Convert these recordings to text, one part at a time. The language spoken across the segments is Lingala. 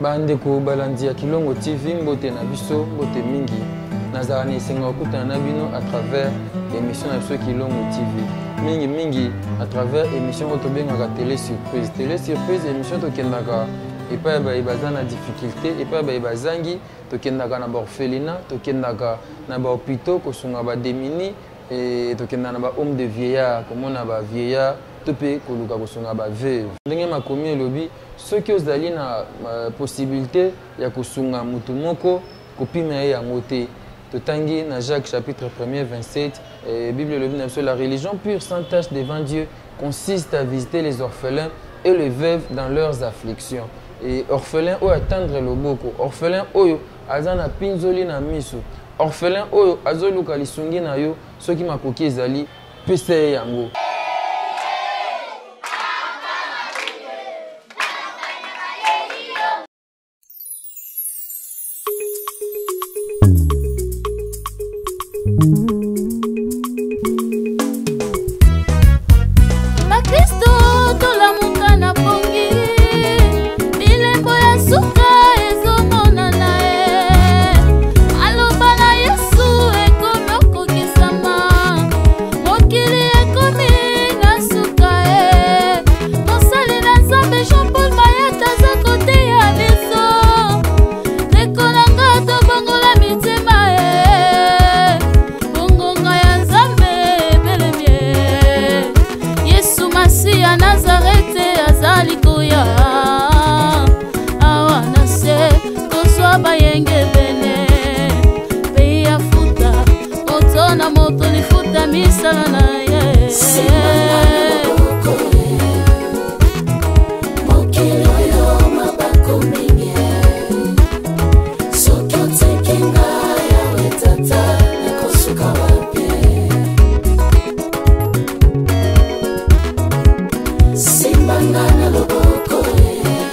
Bandeko balandi ya Kilongo TV, mbote na biso, mbote mingi. Nazala na esengo ya kokutana na bino à travers émission na biso Kilongo TV. Mingi mingi à travers émission oyo tobengaka Télé Surprise. Télé Surprise, émission tokendaka epai ya baye baza na difficulté, epai ya baye bazangi, tokendaka na baorphelinat, tokendaka na bahôpitaux kosunga bademini, e tokendaka na bahome de vieillard komona ba vieillard to mpe koluka kosunga ba veuve. Ndenge makomi elobi, soki ozali na euh, possibilité ya kosunga motu moko, kopima ye yango te. Totangi na Jacques chapitre 1er 27, eh, Bible elobi na biso la religion pure sans tache devant Dieu consiste à visiter les orphelins et les veuves dans leurs afflictions. Et orphelin oyo atendre loboko, orphelin oyo aza na pinzoli na miso, orphelin oyo azoluka lisungi na yo soki makoki ezali, pesa ye yango. Bakristo tolamuka na pongi, bilembo ya suka ezomonana e. Maloba na Yesu ekomi okokisama, mokili ekomi na suka e. Mosali na Nzambe Jean-Paul Mayata aza koteya biso, ndeko na nga tobongola mitema e. Bongonga ya Nzambe ebelemi e. Yesu Masiya Nazarete azali koya awa na se kozwa bayengebene mpe ya futa moto na moto lifuta misala na ye. Mokili oyo mabaku mingi, soki otiki nga Yawe Tata, nakosuka wapi? Simba nga na loboko,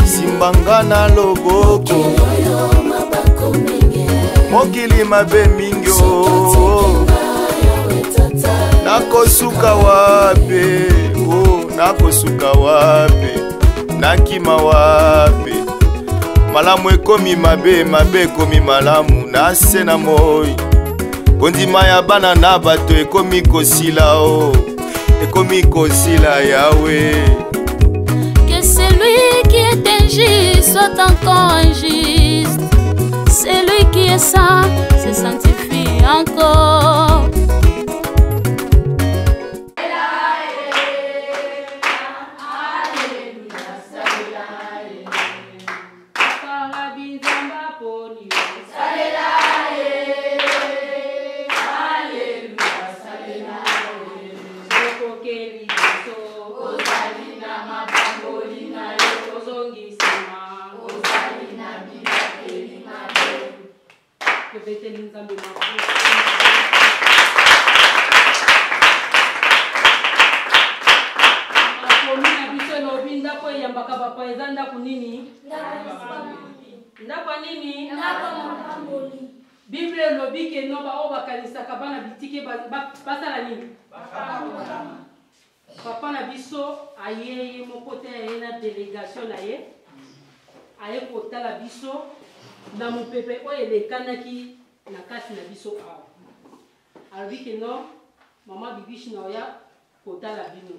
simba nga na loboko, mokili oyo mabaku mingi, mokili mabe mingi, soki otiki nga Yawe Tata, nakosuka wapi? O, nakosuka wapi? Nakima wapi? Malamu ekomi mabe, mabe ekomi malamu na se na moi. Kondima ya bana na bato ekomi kosila, o ekomi kosila, Yawe. Que celui qui est injuste soit encore injuste. Celui qui est saint se sanctifie encore. Tobeteli Nzambe maboko. Makomi na biso elobi ndako eyambaka bapaya eza ndako nini? Ndako ya nini? Bible elobi ke no baoyo bakanisaka bana bitike basala nini? Papa na biso aye ye moko te, aye na delegation na ye, aye kotala biso na mopepe oyo elekanaki na kati na biso awa. Alobi ke no mama Bibiche na oya kotala bino,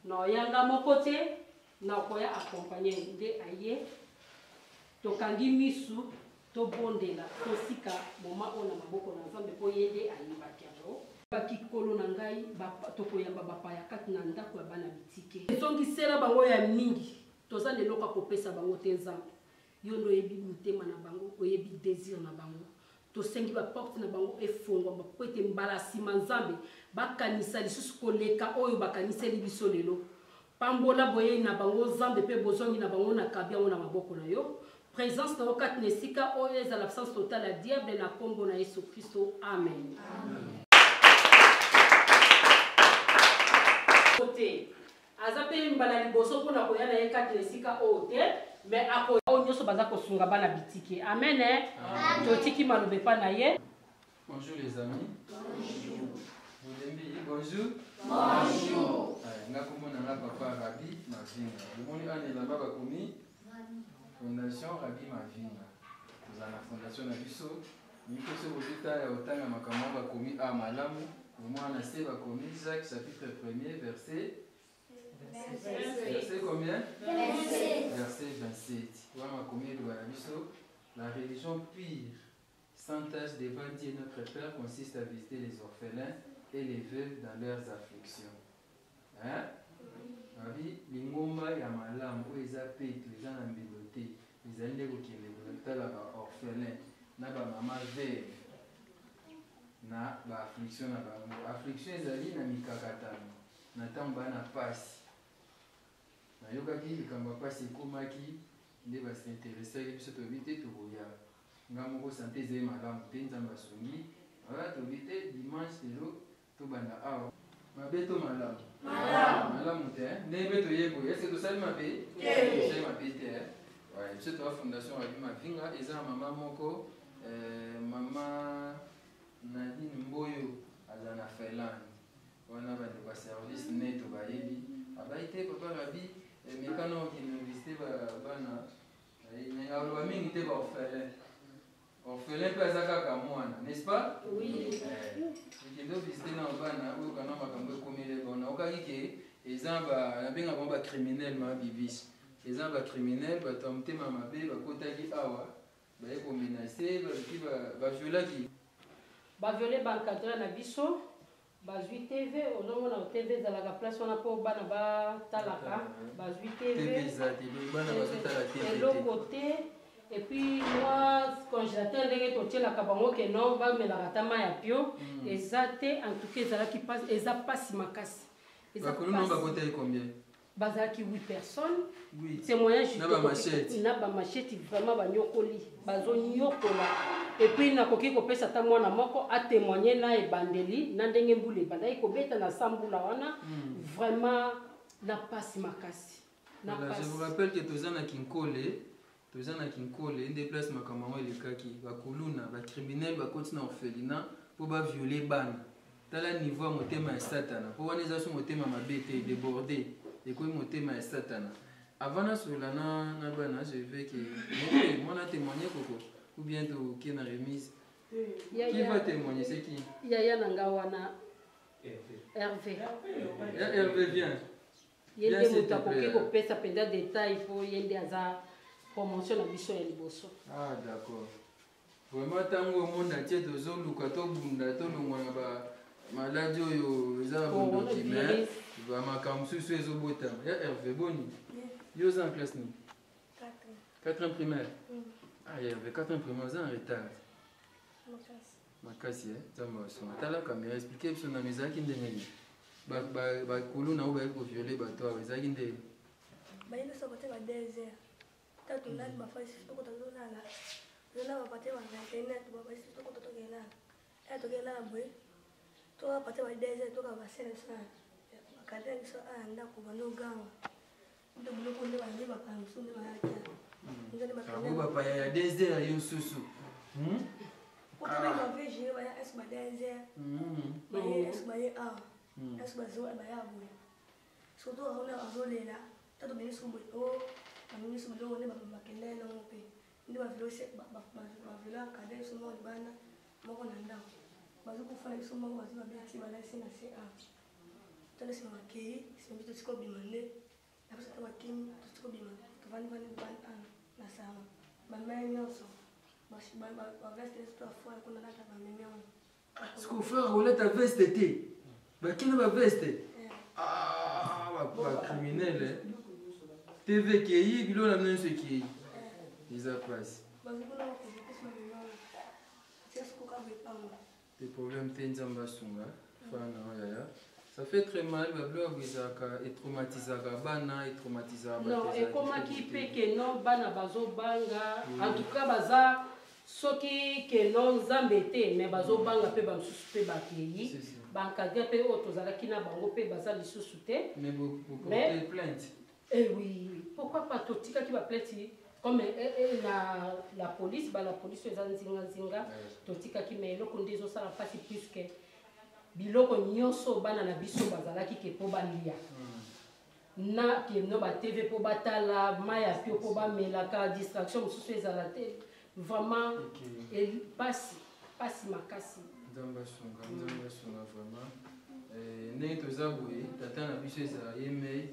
na oya nga moko te, na okoya accompagner nde aye. Tokangi misu, tobondela, tosika moma oyo na maboko na Nzambe, mpo ye nde ayebaki yango. Baki Nkolo na ngai, tokoyamba bapaya kati na ndako ya bana bitike. Ezongisela bango ya mingi, toza na eloko ya kopesa bango te. Nzambe, yo nde oyebi mitema na bango, oyebi desir na bango. Tosengi baporte na bango efongwama mpo ete mbala nsima, Nzambe, bakanisa lisusu koleka oyo bakaniseli biso lelo. Pambola boyei na bango, Nzambe, mpe bozongi na bango. Nakabi yango na maboko na yo. Présence na yo kati na esika oyo ezala absence totale ya diable na nkombo na Yesu Kristo, amen, amen. Te aza mpe mbala liboso mpona koya na ye kati na esika oyo te, mais ako oyo nyonso baza kosunga bana bitike. Amen, eh? Totiki maloba epai na ye. Bonjour les amis. Bonjour. Bolembi, bonjour. Bonjour. Nga kombo na nga papa Rabi Mavinga. Bomoni ana elamba bakomi? Fondation Rabbi Mavinga. Tozala na fondation na biso. Miko soki ozwi temps ya kotanga makambo wana bakomi a malamu, omona na se bakomi Jacques chapitre 1er verset verset combien? 27. Verset 27. Wana makomi eloba na biso la religion pure sans tache devant Dieu notre Père consiste à visiter les orphelins et les veuves dans leurs afflictions. Hein? Babi lingomba ya malamu oyo eza peto eza na mbindo te ezali nde kokende kotala ba orphelin na ba mama veuve na ba affliction na bango. Affliction ezali na mikakatano na ntango baa na pasi. Nayokaki likambo ya pasi ekomaki nde basinteresaki biso toyebi te tokoya. Nga moko sante ezali malamu te, Nzambe asungi. Toyebi te dimanche lelo Tobanda awa. Mabe to malamu? Malamu. Malamu te, hein? Ndenge mpe toye boye, est-ce que tosali mabe? Te. Tosali mabe te, hein? Ouais, biso toa fondation Rabi Mavinga, eza na mama moko, euh, mama Nadine Mboyo, aza na Finlande. Wana bandeko ya service neto bayebi. Abayi te papa Rabi, eh, mekana okende visiter ba bana. Eh, aloba mingi te ba orphelin. Orphelin mpe aza kaka mwana, n'est-ce pas? Oui. Eh, okende ovisite na bana oyoka na makambo ekomeli bango. Naokaki ke eza ba nabenga bango ba criminel ma bibis. Eza ba criminel bato ya motema mabe bakotaki awa baye komenace baluki ba violaki. Ba viole ba encadreur na biso bazwi TV ozomona TV ezalaka place wana mpo bana batalaka bazwi TV eloko te et puis mwa congélateur ndenge totielaka bango ke non bamelaka ata mai ya pio hmm. eza te en tout cas ezalaki eza mpasi makasi bakuluna bakotaki combien bazalaki 8 personnes témoignage na bamachete vraiment banyokoli bazonyokola epuis nakoki kopesa ata mwana moko atémoigne na ebandeli na ndenge mbula ebandaki kobeta na sa mbula wana hmm. vraiment na mpasi makasi na voilà, je vous rappelle que toza na kinkole toza na kinkole nde place makambo yango elekaki bakuluna bacriminel bakoti na orphelinat mpo baviole bana tala niveau ya motema ya satana mpo wana eza so motema mabe te deborde ekomi motema ya satana avant nasolola na, na bana je veux que moke mwana témoigne koko ou bien toke na remise qui va témoigner c'est qui yaya na nga wana Hervé Hervé viens ye nde moto akoki kopesa mpenza detail mpo ye nde aza promotion na biso ya liboso ah d'accord vraiment ntango monde entier tozoluka tobunda tolongwa na bamaladi oyo eza na bondoki mais bamakambo mosusu ezobotama ya herve boni yo oza na classe nini 4 primaire ah herve 4 primaire oza na retard makasi eh? nzambe asunga tala kamera explike biso nano ezalaki ndenge nini bakuluna oyo bayaki koviole bato awa ezalaki ndenge baye biso kote ba 2 heures ta tolali bafasi tokota tolala tolala bapate ba 21 heures bafasi tokota tokelala ya tokelala boye toka pate ba 2 heures toka basele biso bakadre biso aya ndako bandoganga nde biloko nde bazali bapaya mosusu nde bayaki bango bapaya ya 2 heures yo susu otala bavegine baya ese ba 2 heures baye ese baye awa ese bazo baya boye surtout aona azolela ta tobimi so boye o bamemi so biloko nde bakende nango mpe nde bavilo bavilo akade biso moko libanda moko na ndako bazokufana biso moko bazwi babeti balasi na se awa tala nsima bakei nsima biso tosika obima nde na biso ata bakimi tosika obima tovandi vandi vandi ana na salon bamai nyonso baveste nyonso to afoya kuna lata bamemi yango sikoyo frère olata veste te bakina baveste eh. ah, bacriminele eh. tv ekei biloko na bino nyonso ekei eh. eza mpasi Te problème te nzambe asunga frère na yo yaya ça fait très mal babilo ya boye ezalaka etraumatisaka bana etraumatisaka non ekomaki mpe ke non bana bazobanga mm. en tout cas baza soki ke non nzambe te mais bazobanga mpe bamosusu mpe bakei baencadre mpe oyo tozalaki na bango mpe baza lisusu te mais boporte plainte Eh oui, pourquoi pas totikaki ba plainte comme eh, eh, na la police ba la police eza nzinga nzinga totikaki mais eloko nde ezosala mpasi puisque biloko nyonso bana na biso bazalaki ke mpo balia hmm. Na keno ba TV mpo batala mai ya pio mpo bamelaka, distraction mosusu ezala te. Vraiment pasi, pasi makasi. Nzambe asunga, Nzambe asunga vraiment. Ndenge toza boye, tata na biso ezala ye mei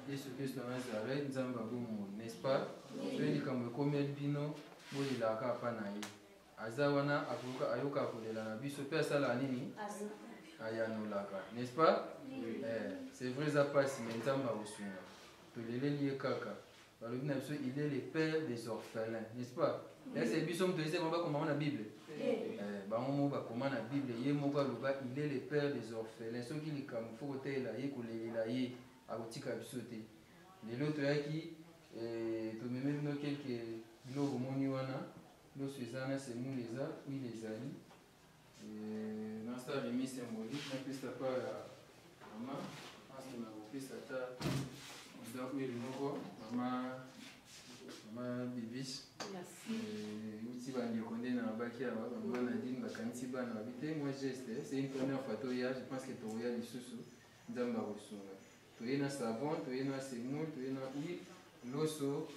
Yesu Kristo na Nazareth, Nzambe abomoi, n'est-ce pas? Soki likambo ekomeli bino, bolelaka kaka mpa na ye. Aza wana, ayokaka kolela na biso mpe asalaka nini? Ayanolaka, n'est-ce pas? C'est vrai, eza mpasi, mais Nzambe akosunga. Toleleli ye kaka. Balobi na biso, il est le père des orphelins, n'est-ce pas? Ese biso moto ese bango bakoma na Bible? Bango moko bakoma na Bible, ye moko aloba il est le père des orphelins. Soki likambo faut kotelela ye, kolelela ye, akotika biso te. Lelo toyaki, tomemi bino quelques biloko bomoni wana. Loso eza na semoule, eza huile ezali. Nasala remise symbolique, napesa pa ya mama, asima kopesa ata eza huile moko, mama Bibiche. Uti bandeko nde na babaki awa, mama Nadine bakanisi bana babi te, moi geste, c'est une première fois toya, je pense que tokoya lisusu, Nzambe akosunga. Toye na savon, toye na semoule, toye na huile, loso,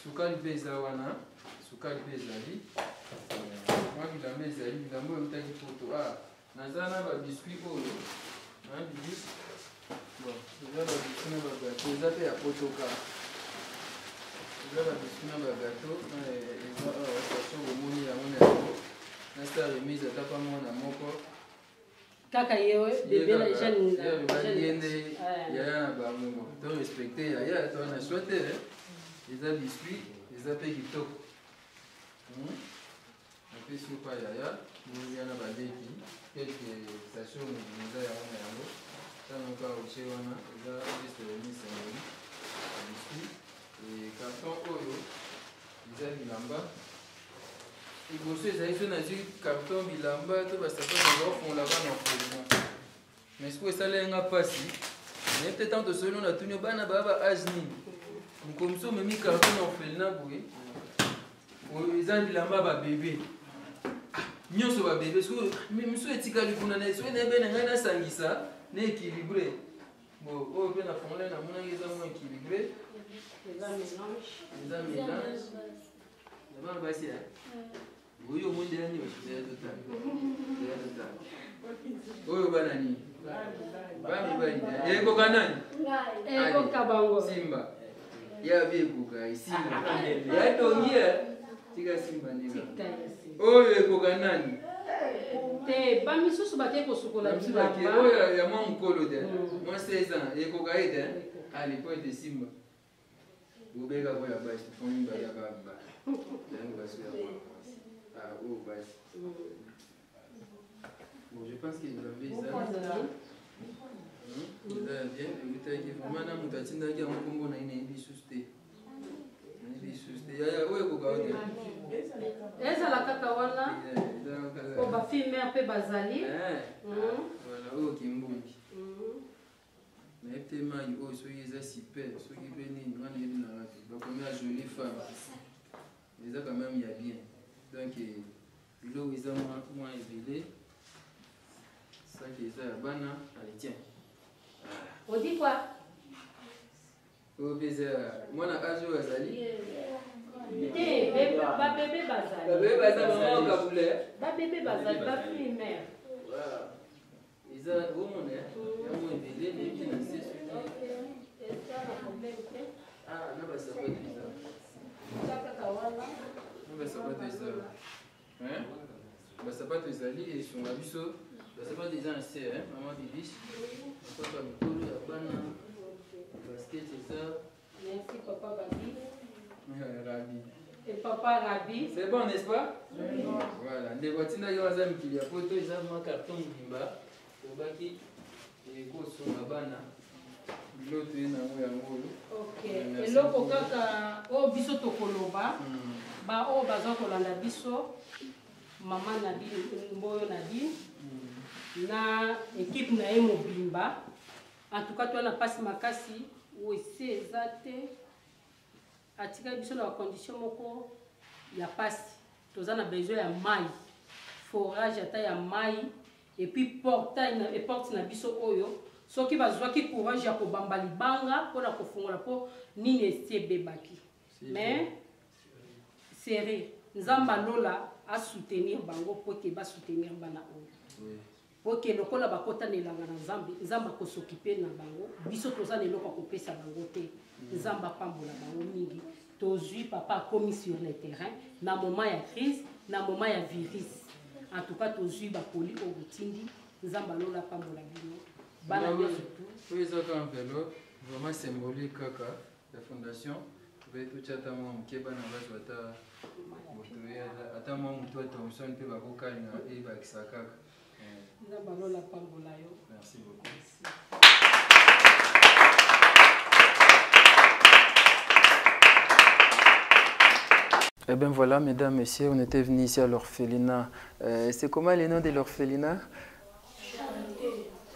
sukali mpe eza wana, sukali mpe ezali, mwa bilamba ezali, bilamba oyo eutaki poto. Naza na ba biscuit oyo, hein, Bibiche? Bon, eza ba biscuit na ba gâteau, eza mpe ya poto kaka. Eza ba biscuit na ba gâteau, eza awa, station bomoni yango na yango. Nasala remise ata pa mwana moko. Kaka ye oyo, bebe na jeune na Ye mibali, jeune ye nde yaya na bango. To respecte yaya, to na choix te, hein. Eza biscuit, eza pe kitoko. Napesi yo pa yaya, bolia na baleki, quelques sachets mobima eza yango na yango. Tano kaka otie wana, eza juste remise symbolique ya biscuit. Et carton oyo eza bilamba. Liboso ezali so nazwi carton bilamba to basapato baofongola bana orphelinat. Mais sikoyo esaleli nga mpasi, nayebi te ntango tosoli natuni yo bana baya ba age nini, mokolo mosusu omemi carton na orphelinat boye, oyo eza bilamba ya babebe nyonso, babebe sikoyo mosusu etikali kuna na soki nayebi na ngai nasangisa na équilibré. Bon, oyo mpe na fongola namonaki eza mwa équilibré, eza mélange, eza mélange ya bana basi ya oyo omoni deya nyonso deya totala, deya totala oyo bana nini, bana mibali ekoka nani? Ekoka bango. Simba ya bi ekoka esimba ya tongi ya tika simba ndenge Tika ya simba. Oyo ekoka nani? Te, bamisusu bake kosukola Bamisusu bake bilamba. oyo ya mwa mokolo te, mwa 16 ans ekoka ye te. Ale po ete simba bobeka ko ya basi fo mibali ya ba yango basi ya mwa mwasi, ah oyo basi. Bon, je pense que bilamba eza eza ya bien, eutaki vraiment na moto atindaki yango, nkombo na ye nayebi lisusu te, nayebi lisusu te. Yaya, oyo ekoka yo te. Ezala kaka wana. Eza kaka. Po bafille mare mpe bazali. Voilà, oyo kimbungi. Nayebi te mai oyo soki eza super, soki mpe nini, nga nayebi nanga te. Bakomi ya jolie femme, eza quand même ya bien. Donc biloko eza mwa ebele, saki eza ya bana. Allez, tiens. On dit quoi? Oyo mpe eza ya mwana age oyo azali. Te, babebe bazali. Babebe baza, mama okabula. Babebe bazali, bafille mare. Eza omona yango ebele, nayebi te na se soki Eza na problème te. Ah, na basapato eza. Eza kaka wana. Na basapato eza. Hein? Basapato ezali esunga biso. Basapato eza na se, hein? Mama Bibiche. Basapato ya mikolo ya bana. Basket eza. Merci papa Babi. Rabi. Et papa Rabi. C'est bon, n'est-ce pas? Voilà. Ndeko atindaki oyo aza mikili ya poto, eza mwa carton mobimba. Obaki ekosunga bana. Biloko toye nango yango oyo. Ok. Merci Eloko beaucoup. Kaka oyo biso tokoloba, ba oyo baza kolanda biso, mama Nadine Mboyo Nadine na équipe na ye mobimba, en tout cas toza na mpasi makasi. Wese eza te, atikali biso na bacondition moko ya mpasi. Toza na besoin ya mai, forage ata ya mai. Et puis portail na, et porte na biso oyo soki bazwaki courage ya kobamba libanga mpo na kofongola mpo nini esi ebebaki mais serre nzambe alola asoutenir bango mpo ke basoutenir bana oyo mpo ke lokola bakota na elanga na nzambe nzambe akosokipe na bango biso toza na eloko ya kopesa bango te nzambe apambola bango mingi tozwi papa akomi sur le terrain na moment ya crise na moment ya virus en tout cas tozwi bakoli oyo botindi nzambe alola apambola bino bana nyonso tu oyo eza kaka enveloppe vraiment symbolique kaka ya fondation tokoki totya ata mwa moke bana bazwa ata moto ata mwa moto ya thomson mpe bakokalinga ebakisa kaka nzambe alola apambola yo merci beaucoup merci. Eh bien voilà, mesdames, messieurs, on était venus ici à l'orphelinat. Euh, c'est comment le nom de l'orphelinat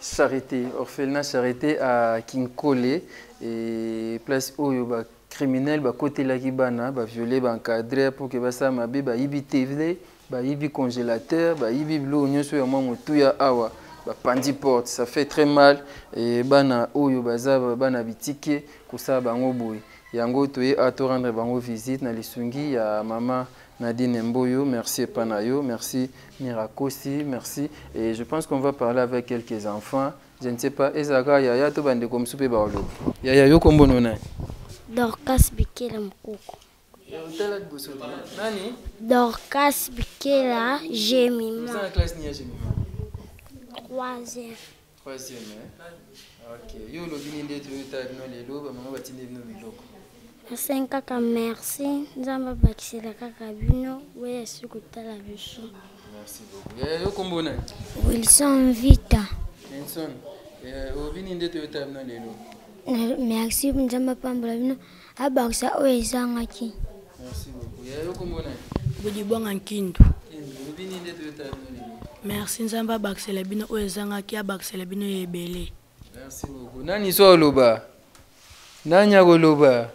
Charité. Orphelinat Charité à Kinkole. Et place où ba criminel bakotelaki bana baviole baencadre pour ke basala mabe bayibi tv bayibi congélateur bayibi biloko nyonso ya mwa motuya awa bapandi porte ça fait très mal e bana oyo baza bana bitike kosala bango boye yango toye a to rendre bango visite na lisungi ya mama Nadine Mboyo, merci Epanayo, merci Mirakosi, merci. Et je pense qu'on va parler avec quelques enfants. Je ne sais pas, ezalaka yaya to bandeko mosusu mpe baoloba. Yaya yo kombo no nani? Dorcas Bikela Mokoko. Otala liboso te. Nani? Dorcas Bikela Jemima. Oza na classe nini ya Jemima? Troisième. Troisième, hein? Ok. Yo olobi nini nde toyota bino lelo bamama batindi bino biloko. Nasengi kaka merci Nzambe abakisela kaka bino boya esi kotala biso. Merci beaucoup. Yaya yo kombo nani? Wilson Vita. Wilson, eh, olobi nini nde toyota bino lelo? Merci Nzambe apambola bino abakisa oyo ezangaki. Merci beaucoup. Yaya yo kombo nani? Bodibwanga Nkindu. Nkindu, olobi nini nde toyota bino lelo? Merci Nzambe abakisela bino oyo ezangaki abakisela bino ya ebele. Merci beaucoup. Nani so oloba? Nani akoloba?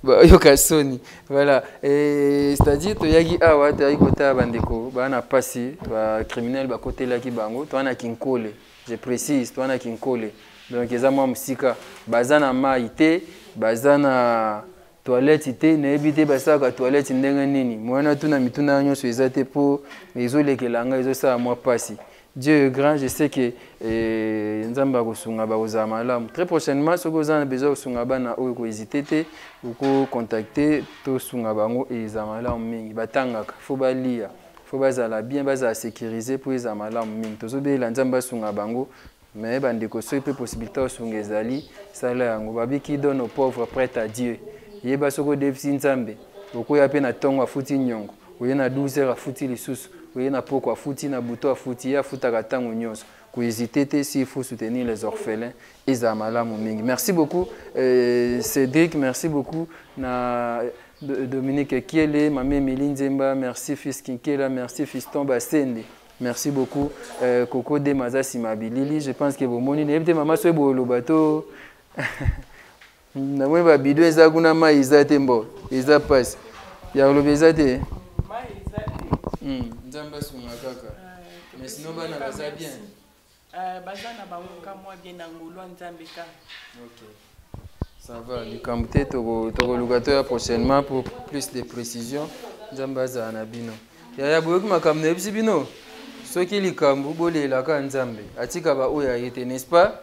bayoka soni voilà c'est-à-dire toyaki awa toyaki kotala bandeko baa na mpasi bacriminel bakotelaki bango toa na kinkole je précise toa na kinkole donc eza mwa mosika baza na mai te baza na toilette te nayebi te basalaka toilette ndenge nini moyen natuna mituna nyonso eza te mpo ezolekela ngai ezosala mwa mpasi Dieu est grand, je sais que eh, Nzambe akosunga bakozala malamu. Très prochainement, soki oza na besoin kosunga bana oyo kohésite te, okocontacte tosunga bango ezala malamu mingi. Batangaka, faut balia, faut bazala bien, bazala sécurisé mpo ezala malamu mingi. Tozobela Nzambe asunga bango mais bandeko soki mpe possibilité osunga ezali sala yango babi qui donne aux pauvres prête à Dieu yeba soki odefisi Nzambe okoya mpe na ntongo afuti nyongo oye na 12 heures afuti lisusu oye na poko afuti na butu afuti ye afutaka ntango nyonso kohésite te s'il faut soutenir les orphelins ezala malamu mingi merci beaucoup euh, cédric merci beaucoup na dominique kiele mame emili nzemba merci fils kinkela merci fiston basende merci beaucoup euh, coco dema aza nsima bilili je pense que bomoni nayebi te mama soki boloba to namoni babido eza kuna mai eza te mbo eza mpasi ya koloba eza te hmm, nzambe asunga kaka ah, mais sino bana baza bien eh, baza na bango ka mwa bien na ngolu ya nzambe ka okay. ça va likambo te tokoluka toya prochainement pour plus de précision nzambe azala na bino yaya boyoki makambo nayebisi bino soki likambo bolelaka nzambe atika baoyo aye te n'est-ce pas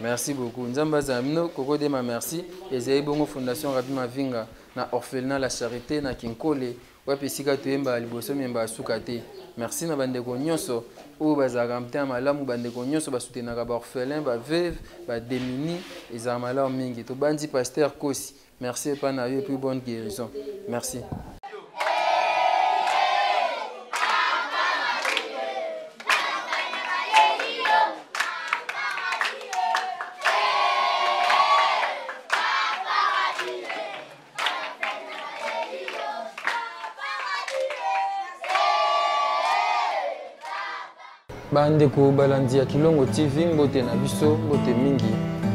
merci beaucoup nzambe azala bino kokodema merci ezali bongo fondation rabi mavinga na orphelinat la charité na kinkole wapi esika toyembaka liboso miyemba ya suka te merci na bandeko nyonso oyo bazalaka motema malamu bandeko nyonso basutenaka baorphelin baveuve bademini ezala malamu mingi tobandi pasteur kosi Merci epa na yo et puis bonne guérison. Merci. Bandeko balandi ya Kilongo TV, mbote na biso, mbote mingi.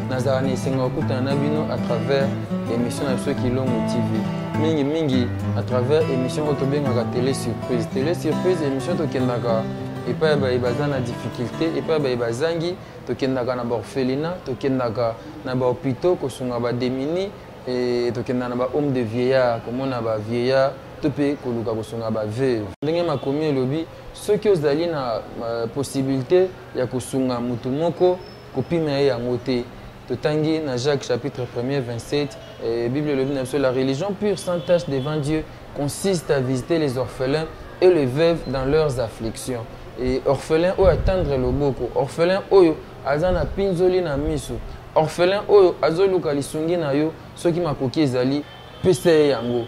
Nazala na esengo ya kokutana na bino à travers émission na biso Kilongo TV. Mingi mingi à travers émission oyo tobengaka Télé Surprise. Télé Surprise, émission tokendaka epai ya baye baza na difficulté, epai ya baye bazangi. Tokendaka na baorphelinat, tokendaka na bahôpitaux kosunga badémunis, e tokendaka na bahome de vieillard komona bavieillard to mpe koluka kosunga baveuve. Ndenge makomi elobi, soki ozali na possibilité ya kosunga motu moko, kopima ye yango te. Totangi na Jacques chapitre 1er 27, Bible elobi na biso: la religion pure sans tache devant Dieu consiste à visiter les orphelins et les veuves dans leurs afflictions. Et orphelin oyo atendre loboko, orphelin oyo aza na pinzoli na miso, orphelin oyo azoluka lisungi na yo, soki makoki ezali, pesa ye yango.